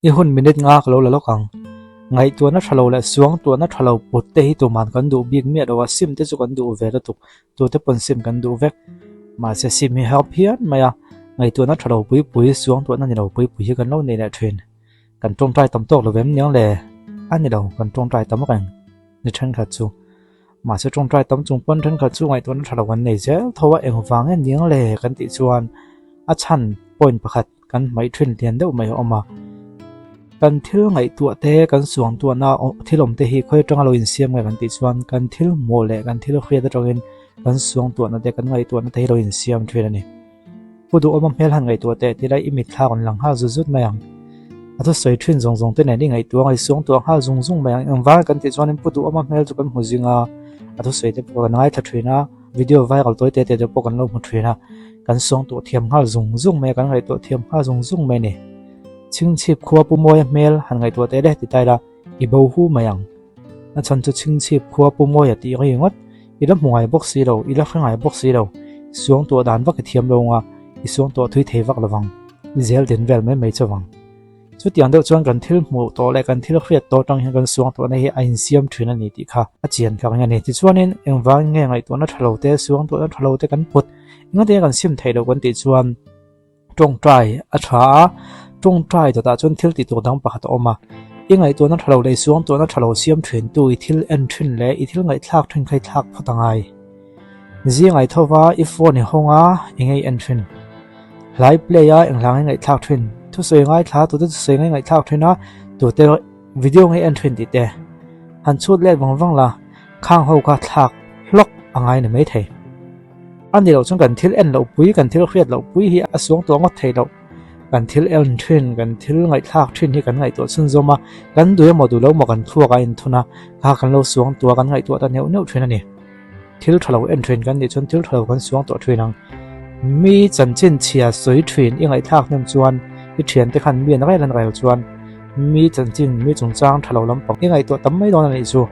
I hun minute nga ka lo la lawk ang. Ngaihtuahna tha lo leh suangtuahna tha lo put te hi tuman kan duh bik miah lo a, sim te chu kan duh ve lutuk, tute pawn sim kan duh vek. Mahse sim hi har phian mai a, ngaihtuahna tha lo pui pui, suangtuahna ni lo pui pui hi kan lo nei leh thin. Kan tawngtai tam tawk lo vem niang le? A ni lo, kan tawngtai tam reng ni thenkhat chu. Mahse tawngtai tam chung pawn thenkhat chu ngaihtuahna tha lo kan nei zel tho a, engvang nge niang le kan tih chuan a chhan point pakhat kan hmaih thin lian deuh mai a awm a. Kan thil ngaihtuah te, kan suangtuahna thil awm te hi khawi atanga lo insiam nge kan tih chuan kan thil hmuh leh kan thil hriat atangin kan suangtuahna te, kan ngaihtuahna te hi lo insiam thin a ni. Pu Duhawma hmel han ngaihtuah teh tila i mitthla rawn lang nghal zut zut mai ang. A thusawi thin zawng zawng te nen i ngaihtuah a, i suangtuah nghal zung zung mai ang. Engvang kan tih chuanin Pu Duhawma hmel chu kan hmu zing a, a thusawi te pawh kan ngaithla thin a, video viral tawi te te te pawh kan lo hmu thin a, kan suangtuah thiam nghal zung zung mai a, kan ngaihtuah thiam nghal zung zung mai a ni. Chhingchhip khua Pu Mawia hmel han ngaihtuah teh le ti ta ila i bo hu mai ang. A chhan chu Chhingchhip khua Pu Mawia tih ri ngawt I la hmu ngai bawk si lo, i la hre ngai bawk si lo. I suangtuah dan vak i thiam lo nga, i suangtuah thui thei vak lovang, i zel din vel mai mai chauh ang. Chutiang deuh chuan kan thil hmuh tawh leh kan thil hriat tawh atang hian kan suangtuahna hi a insiam thin a ni tih kha a chian ka ring a ni. Tichuanin engvangin nge ngaihtuahna tha lo te, suangtuahna tha lo te kan put, engati nge kan sim theih loh kan tih chuan, Tawngtai a tha a, tawngtai dawtah chuan thil tih tur dang pakhat a awm a. I ngaihtuahna tha lo leh i suangtuahna tha lo siam thintu i thil en thin leh i thil ngaihthlak thin kha i thlak phawt a ngai. Zing ai tho va i phone i hawng a, i ngei en thin. Hlai play a enghlâng i ngaihthlak thin. Thusawi ngaithla tute thusawi ngei ngaihthlak thin a, tute video ngei en thin tih te. Han chhut let vang vang la, khang ho kha thlak hlawk a ngai ni maithei. A ni loh chuan kan thil en loh pui, kan thil hriat loh pui hi a suang tawh ngawt thei loh. Kan thil en thin, kan thil ngaihthlak thin hi kan ngaihtuah chhunzawm a, kan duh emaw duh lo maw kan thluak a inthun a, kha kan lo suang tuah kan ngaihtuah ta neuh neuh thin a ni. Thil tha lo en thin kan nih chuan thil tha lo kan suang tawh thin ang. Mi chanchin chhia sawi thin i ngaihthlak hnem chuan i thiante khan mi an rel an rel chuan mi chanchin, mi chungchang tha lo lampang i ngaihtuah tam mai dawn a nih chu.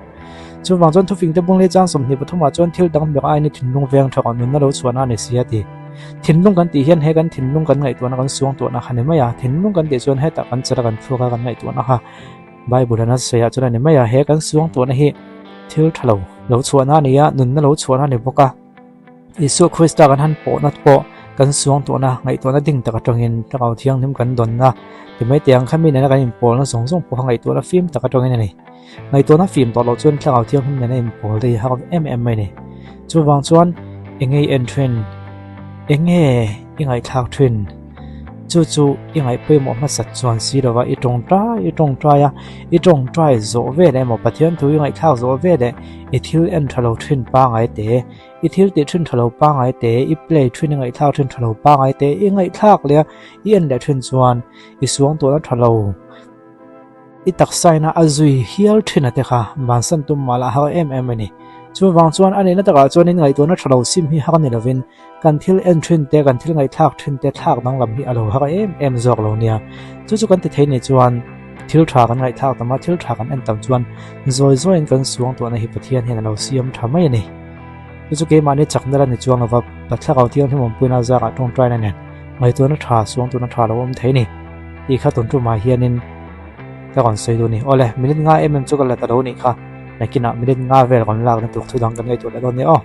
Chuvang chuan thufingte bung leh chang 23 ah chuan thil dang ber aiin i thinlung veng tha rawh nunna lo chhuahna a ni si a ti. Thinlung kan tih hian he kan thinlung kan ngaihtuahna kan suangtuahna kha ni mai a, thinlung kan tih chuan hetah kan chala kan thluak a kan ngaihtuahna kha Bible an a sawi ah chuan a ni mai a, he kan suangtuahna hi thil tha lo lo chhuahna a ni a, nunna lo chhuahna a ni bawk a. Isua Krista kan han pawhna pawh kan suangtuahna ngaihtuahna ding tak atangin Thlarau Thianghlim kan dawnna ti mai teh ang kha mi nena kan inpawlna zawng zawng pawh kha ngaihtuahna fim tak atangin a ni. Ngaihtuahna fim tawh loh chuan Thlarau Thianghlim nena inpawl te hi har em em mai a ni. Chuvang chuan enge i en thin? Enge i ngaihthlak thin? Chu chu i ngaih pawimawh hmasat chuan si lova i tawngtai i tawngtai a, i tawngtai zawh vel emaw Pathian thu i ngaihthlak zawh vel eh i thil en tha lo thin pangai te, i thil tih thin tha lo pangai te, i play thin i ngaihthlak thin tha lo pangai te, i ngaihthlak leh a i en leh thin chuan i suangtuahna tha lo, i taksaina a zui hial thin a te kha bansan tum mah lah har em em a ni. Chuvang chuan a nihna takah chuanin ngaihtuahna tha lo sim hi har ni lovin Kan thil en thin te, kan thil ngaihthlak thin te thlak danglam hi a lo har em em zawk lo nia. Chu chu kan ti thei ni chuan thil tha kan ngaihthlak tam a, thil tha kan en tam chuan zawi zawiin kan suang tuahna hi Pathian hian a lo siam tha mai a ni. Chu chu keimahni chakna la ni chuang lova Pathlakau Thianghlim awmpuina zarah tawngtaina nen ngaihtuahna tha, suang tuhna tha lo awm thei ni tih kha tun tumah hianin ka rawn sawi duh a ni. Awle, minute nga em em chu ka la ta lo nih kha, nakinah minute nga vel rawn lakna tur thu dang kan ngaihtuah leh dawn nia aw.